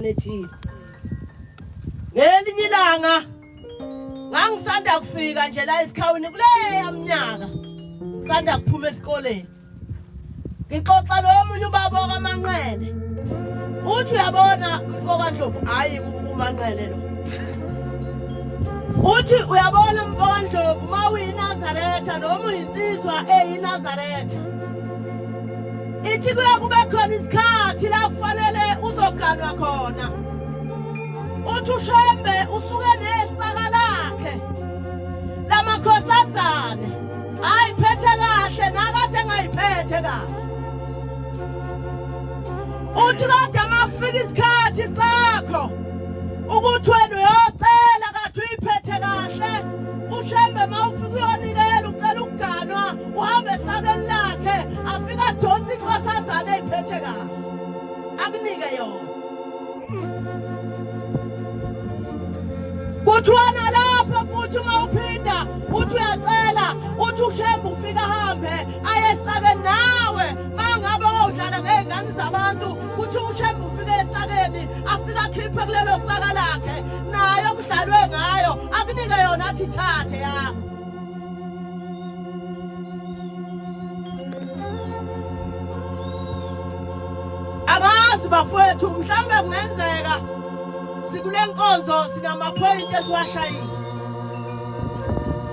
Nethile. Ngelinye ilanga ngangisanda kufika nje la esikhawini kuleya mnyaka. Sanda kuphuma esikoleni. Ngixoxa nomunye ubaba wakaManqele. Uthi uyabona mfo kaNdlovu hayi kuManqele lo. Uthi uyabona mfo kaNdlovu uma uyiNazaretha noma uyinsizwa eyiNazaretha. Ithi kuye kube khona isikhathi la kufanele uzoganwa khona. Uthi uShembe usuke nesaka lakhe lamakhosazane ayiphethe kahle nakade engayiphethe kahle. Uthi kodwa uma kufika isikhathi sakho ukuthi wena uyocela kade uyiphethe kahle uShembe uma ufika uyonikela ucela ukuganwa uhambe esakeni lakhe afike adonse inkosazane eyiphethe kahle akunike yona kuthiwa nalapho futhi uma uphinda uthi uyacela uthi ushembe ufika ahambe ayesake nawe uma ngabe wawudlala ngey'ngane zabantu kuthi ushembe ufike esakeni afike akhiphe kulelo saka lakhe nayo kudlalwe ngayo akunike yona athi thathe yakho Angazi bafowethu mhlawumbe kungenzeka sikule nkonzo sinamaphoyinti esiwashayile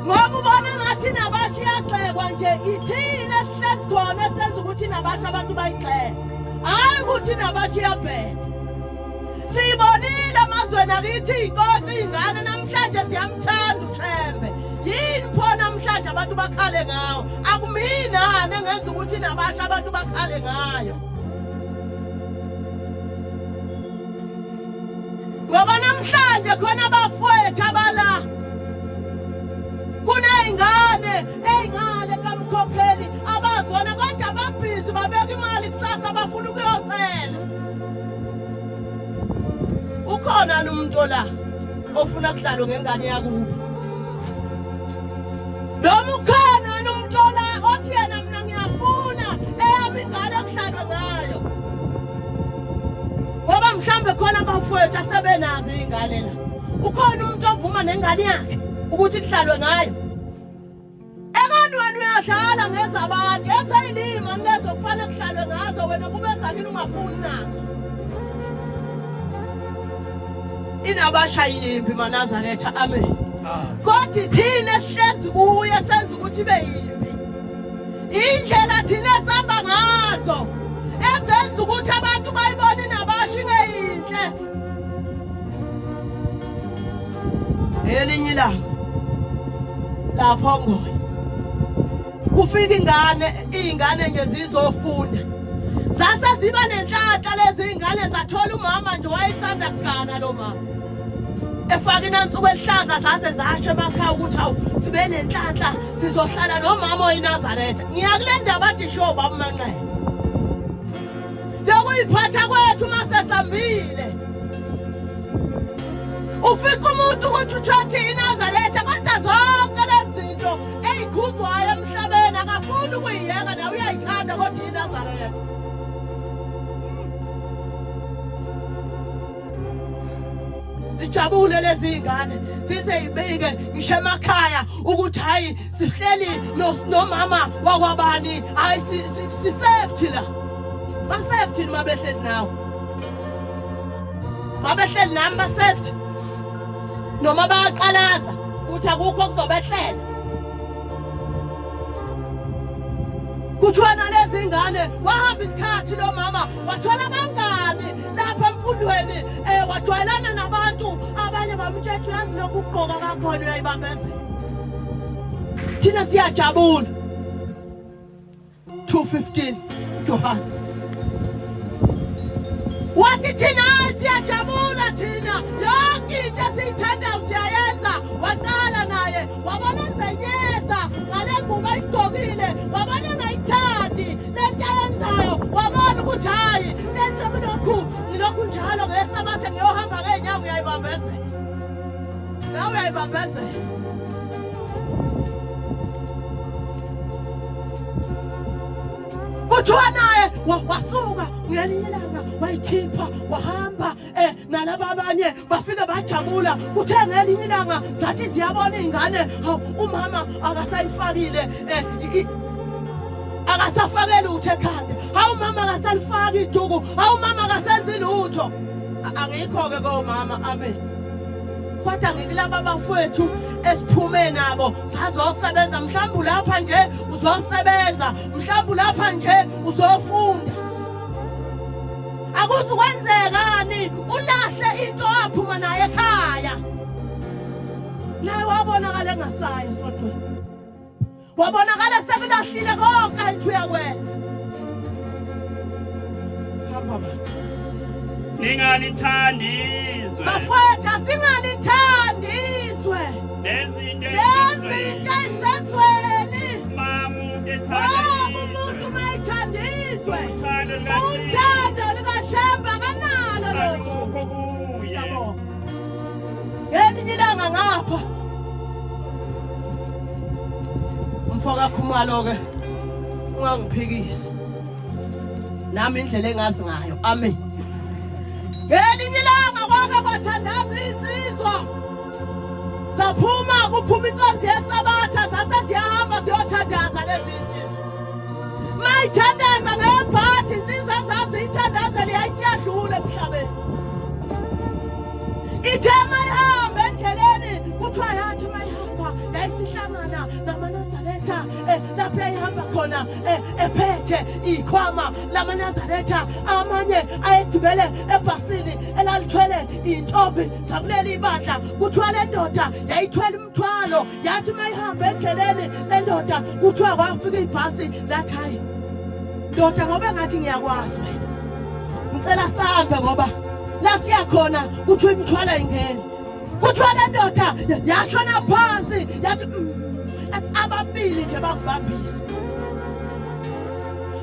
ngoba ubona ngathi nabathi iyagxekwa nje ithina esihlezi khona esenza ukuthi nabathi abantu bayigxeke hhayi ukuthi nabathi iyabheda Siyibonile emazweni akithi iy'koti iy'ngane namhlanje ziyamthanda uShembe. Yini pho namhlanje abantu bakhale ngawo? Akuminani engenza ukuthi nabasha abantu bakhale ngayo. Ngoba namhlanje khona abafowethu abala kuney'ngane ey'ngale kamkhokheli abazona kodwa babhizi babeka imali kusasa bafuna ukuyocela. Ukhona umuntu la ofuna kudlalwe ngengane yakubo. Noma ukhona umuntu la othi yena mina ngiyafuna eyami ingane kudlalwe ngayo. Ngoba mhlambe khona abafowethu asebenazo izingane la. Ukhona umuntu ovuma nengane yakhe ukuthi kudlalwe ngayo. Ekani wena uyadlala ngezabantu ezeyilima lezo kufanele kuhlalwe ngazo wena kube zakini ungafuni nazo. Inabasha yimbi maNazaretha amen. Kodwa thina esihlezi kuye senza ukuthi ibe yimbi. Indlela thina esihamba ngazo ezenza ukuthi abantu bayibone inabasha ingeyinhle. Elinye ilanga lapho ngoya kufika ingane iy'ngane nje zizofunda zase ziba nenhlanhla lezi iy'ngane zathola umama nje wayesanda kugana lo mama efaka inansuku elihlaza zaze zasho emakhaya ukuthi awu sibe nenhlanhla sizohlala nomama oyinazaretha ngiya kule ndaba athi sho baba manxele Lokuyiphatha kwethu uma sesambile. Ufica umuntu ukuthi uthathe iNazaretha kodwa zonke lezi zinto eyikhuzwayo emhlabeni akafuni ukuyiyeka nawe uyayithanda kodwa iNazaretha. Zijabule lezi ngane zize ibike ngisho emakhaya ukuthi hayi sihleli nomama wakwabani hayi si-safety la ba-safety noma behleli nawe mabehleli nami ba-safety noma bayaqalaza ukuthi akukho okuzobehlela kuthiwa nalezi ngane wahamba isikhathi lo mama wathola abangani lapha emfundweni um wajwayelana nabantu abanye bamtshela uyazi lokhu ukugqoka kakhona uyayibambezela thina siyajabula 2:15 Johane wathi thina siyajabula thina yonke into esiyithandayo siyayenza waqala naye wabona ezenyeza ngale ngubo ayigqokile wabona engayithandi le nto ayenzayo wabona ukuthi hhayi le nto bilokhu ngilokhu njalo ngesabatha ngiyohamba ngey'nyawo ngiyayibambezela nawe uyayibambezela kuthiwa naye wasuka ngelinye ilanga wayikhipha wahamba um Nalaba abanye bafike bajabula. Kuthe ngelinye ilanga zathi ziyabona iy'ngane, hawu, umama akasayifakile eh, akasafake lutho ekhanda, hawu mama akasalifaki iduku, hawu mama akasenzi lutho. Angikho-ke komama, amen. Kodwa ngikulaba bafowethu esiphume nabo sazosebenza, mhlawumbe ulapha nje uzosebenza, mhlawumbe ulapha nje uzofunda. Akuzukwenzekani ulahle into waphuma naye ekhaya. Naye wabonakala engasayi esontweni, wabonakala sekulahlile konke ayithi uyakwenza. Hamba baba. Ningalithandi izwe. Bafowethu, asingalithandi izwe. Nezinto Nezinto ezisezweni. Uma umuntu ethanda Ngoba umuntu uma ethanda izwe, uthando lukaThixo uthando lukaShembe akanalo lokho. alukho kuye. Siyabonga. Ngelinye ilanga ngapha umfo kaKhumalo ke ungangiphikisi nami indlela engazi ngayo, amen. Ngelinye ilanga kwake kwathandaza insizwa, zaphuma kuphuma inkonzo yesabatha, zase ziyahamba ziyothandaza lezi insizwa. Mayithandaza ngebhadi insizwa zaziyithandazela yayisiyadlula emhlabeni. Ithe mayihamba endleleni kuthiwa yathi mayihamba yayisihlangana namaNazaretha lapho yayihamba khona ephethe ikhwama lamaNazaretha. Amanye ayegibele ebhasini elalithwele intombi zakuleli ibandla. Kuthiwa le ndoda yayithwele imithwalo, yathi mayihamba endleleni le ndoda kuthiwa kwafika ibhasi lathi, hayi ndoda, ngoba ngathi ngiyakwazi wena, ngicela sambe ngoba la siya khona kuthiwa imithwalo ayingeni. Kuthiwa le ndoda yashona phansi yathi yathi ababili nje bakubambisa,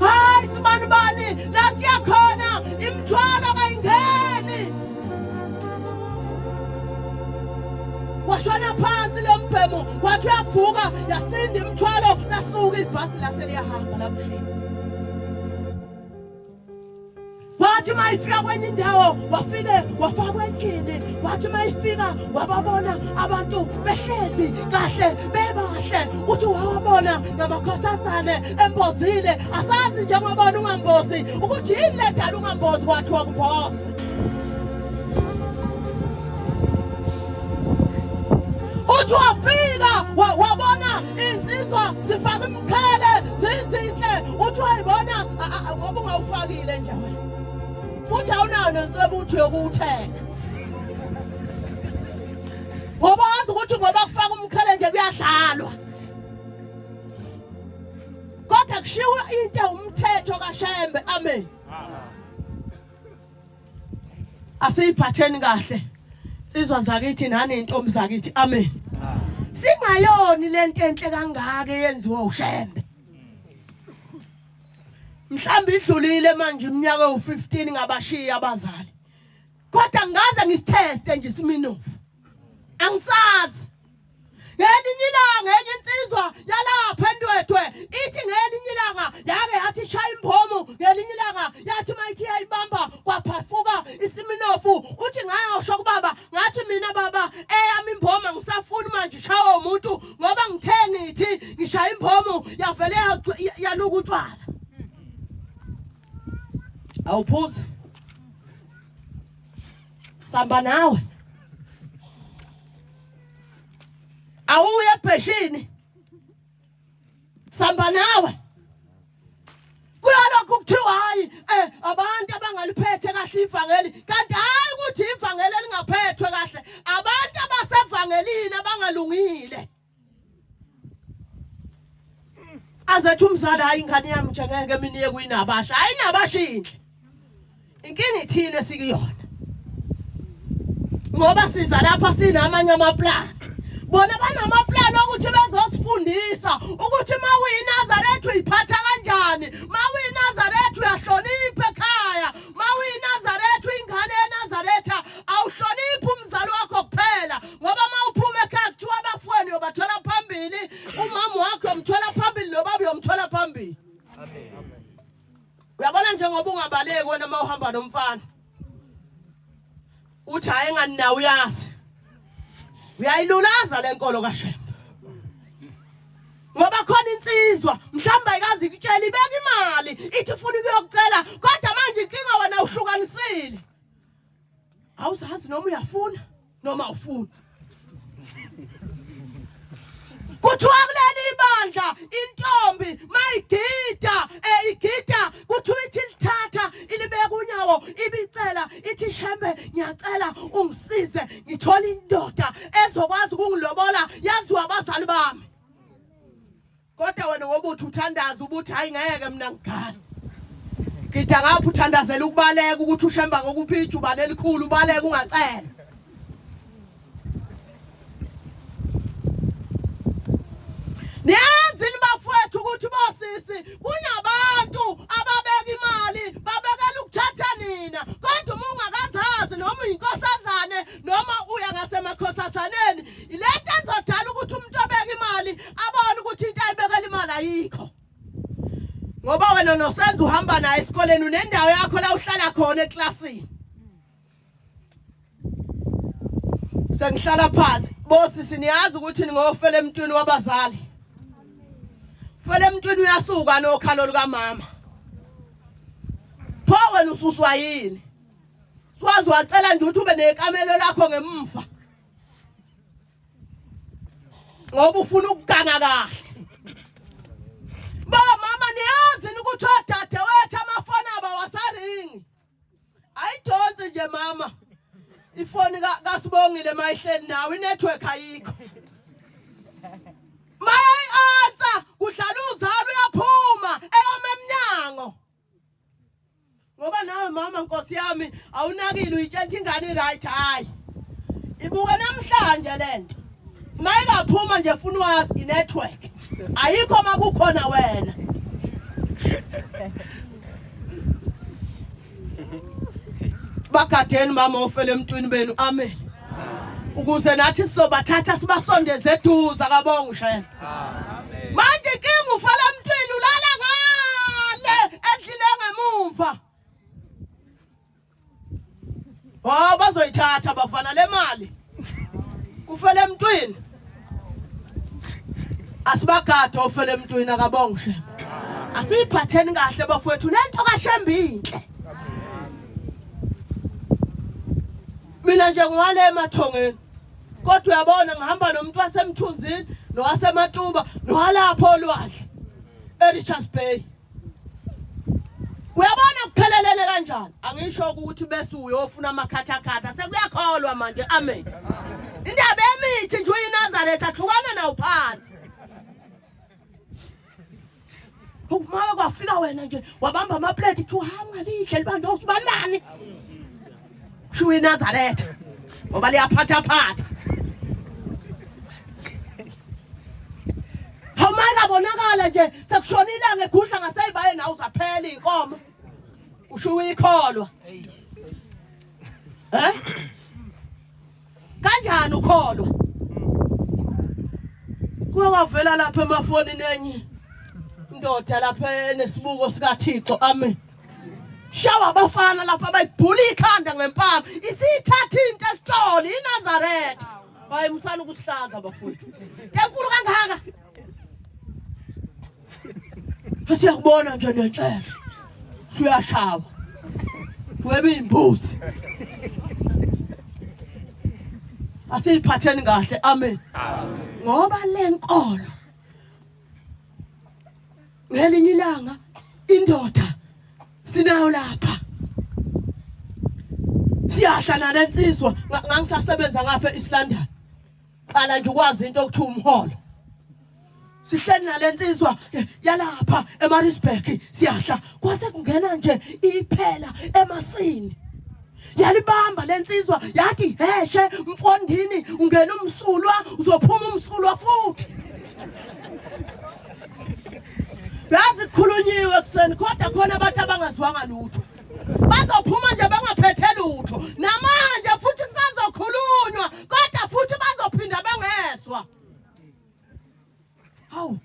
hayi sibani bani, la siya khona imithwalo kayingeni. Washona phansi lo mbhemu, wathi uyavuka yasinda imithwalo, lasuka ibhasi lase liyahamba lamshiya. Wathi uma ifika kwenye indawo wafike wafakwa endlini. Wathi uma ifika wababona abantu behlezi kahle bebahle. Uthi wawabona namakhosazane embozile. Asazi njengoba ungambozi ukuthi yini ledala ungambozi, kwathiwa kumbozi. Uthi wafika wabona insizwa zifaka imqhele zizinhle. Uthi wayibona ngoba ungawufakile nje wena, futhi awunayo nenswebutho yokuwuthenga, ngoba wazi ukuthi ngoba kufaka umqhele nje kuyadlalwa. Kodwa kushiwo into umthetho kaShembe, amen. Asiyiphatheni kahle insizwa zakithi nani intombi zakithi, amen. Singayoni lento enhle kangaka eyenziwa uShembe. Mhlawumbe idlulile manje iminyaka ewu15 ngabashiya abazali, kodwa ngaze ngisitheste nje isiminofu, angisazi. Ngelinye ilanga enye insizwa yalapha eNdwedwe ithi ngelinye ilanga yake yathi shaya imbomu, ngelinye ilanga yathi mayithi yayibamba kwaphafuka isiminofu. Uthi ngayosho kubaba, ngathi mina baba eyami imbomu angisafuni manje ishawa umuntu, ngoba ngithe ngithi ngishaya imbomu yavele yaluka utshwala. Awuphuzi samba nawe, awuye ebheshini samba nawe. Kuyalokhu kuthiwa hayi abantu abangaliphethe kahle ivangeli, kanti hayi ukuthi ivangeli elingaphethwe kahle, abantu abasevangelini abangalungile. Azethu umzali, hayi ingane yami nje ngeke mina iye kuyinabasha, hayi inabasha inhle. Inkinga ithini esikuyona, ngoba siza lapha sinamanye amaplani. Bona banamaplani okuthi bezosifundisa ukuthi uma uyiNazaretha uyiphatha kanjani, uma uyiNazaretha uyahlonipha ekhaya, uma uyiNazaretha uyingane yeNazaretha, awuhloniphi umzali wakho kuphela, ngoba uma uphuma ekhaya kuthiwa abafowenu uyobathola phambili, umama wakho uyomthola phambili, nobaba uyomthola phambili. Uyabona njengoba ungabaleki wena uma uhamba nomfana. Uthi hayi engani nawe uyazi. Uyayilulaza lenkolo kaShembe. Ngoba khona insizwa mhlawumbe ayikazi ikutshela ibeka imali ithi ufuna ukuyokucela kodwa manje inkinga wena uhlukanisile. Awuzazi noma uyafuna noma awufuni. Kuthiwa kuleli ibandla intombi mayigida igida kuthiwa ithi lithatha ilibeka unyawo ibicela ithi shembe ngiyacela ungisize ngithola indoda ezokwazi ukungilobola yaziwa abazali bami. Kodwa wena ngoba uthi uthandaza ubuthi hayi ngeke mina ngigane. Gida ngapha uthandazela ukubaleka ukuthi ushemba ngokuphi ijubane elikhulu ubaleke ungacela. Niyazi bafowethu ukuthi bosisi kunabantu ababeka imali babekela ukuthatha nina kodwa uma ungakazazi noma uyinkosazane noma uya ngasemakhosazaneni Lento ezodala ukuthi umuntu obeka imali abone ukuthi into ayibekela imali ayikho. Ngoba wena nosenza uhamba naye esikoleni unendawo yakho la uhlala khona eklasini. Sengihlala phansi. Bosisi niyazi ukuthi ningofela emntwini wabazali. Fela emntwini uyasuka nokhalo lukamama. Pho wena ususwa yini? Swazi wacela nje ukuthi ube nekamelo lakho ngemva. Ngoba ufuna ukuganga kahle. Bo mama niyazi ukuthi odadewethu amafoni abo awasaringi. Ayidonsi nje mama. Ifoni kaSibongile mayihleli nawe inetwork ayikho. Mayayi-answer kudlala uzalo uyaphuma eyoma emnyango. Ngoba nawe mama nkosi yami awunakile uyitshela ingane right hayi. Ibuka namhlanje lento. Mayikaphuma nje funa wazi inetwork. Ayikho makukhona wena. Bagadeni mama ofele emntwini benu amen. Ukuze nathi sizobathatha sibasondeze eduze akabonga ushembe. Amen. Manje inkinga ufala emntwini ulala ngale endlini engemumva. Oh bazoyithatha bafana le mali. Kufele emntwini. Asibagade ofele emntwini akabonga uShembe. Asiyiphatheni kahle bafowethu lento kaShembe inhle. Mina nje ngiwale emathongeni. Kodwa uyabona ngihamba nomuntu wasemthunzini nowasematuba nowalapho olwandle eRichards Bay. Uyabona kuphelelele kanjani? Angisho ukuthi bese uyofuna amakhathakhatha sekuyakholwa manje amen. Indaba emithi nje uyiNazaretha hlukana nawo phansi. Uma kwafika wena nje wabamba amaplate kuthiwa hawu ungalidle libande usibambani. Kushiwo iNazaretha ngoba liyaphathaphatha. Hawu manje abonakala nje sekushona ilanga egudla ngaseyibaye nawe uzaphela inkomo. Usho uyikholwa. Eh? Kanjani ukholwa? Kuke kwavela lapha emafonini enye indoda lapha enesibuko sikaThixo amen. Shawa abafana lapha abayibhula ikhanda ngempama isithatha into esitolo iNazaretha. Hayi musana ukusihlaza bafowethu. Enkulu kangaka. Siyakubona nje nentshebe. Siyashawa. Webe imbuzi. Asiyiphatheni kahle amen. Ngoba lenkolo ngelinye ilanga indoda sinayo lapha siyahla nalensizwa ngangisasebenza ngapha eIslandana qala nje ukwazi into okuthiwa umholo sihleli nalensizwa yalapha eMaritzburg siyahla kwase kungena nje iphela emasini yalibamba lensizwa yathi heshe mfondini ungena umsulwa uzophuma umsulwa futhi yazi kukhulunyiwe ekuseni kodwa khona abantu abangazwanga lutho bazophuma nje bengaphethe lutho namanje futhi kusazokhulunywa kodwa futhi bazophinda bengezwa hawu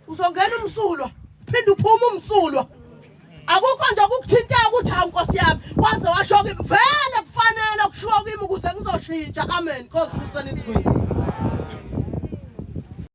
uzongena umsulwa phinde uphume umsulwa akukho nje okukuthinta ukuthi hawu nkosi yami waze washo kimi vele kufanele kushiwo kimi. liyashintsha. Amen. Nkosi kusenikuzweni.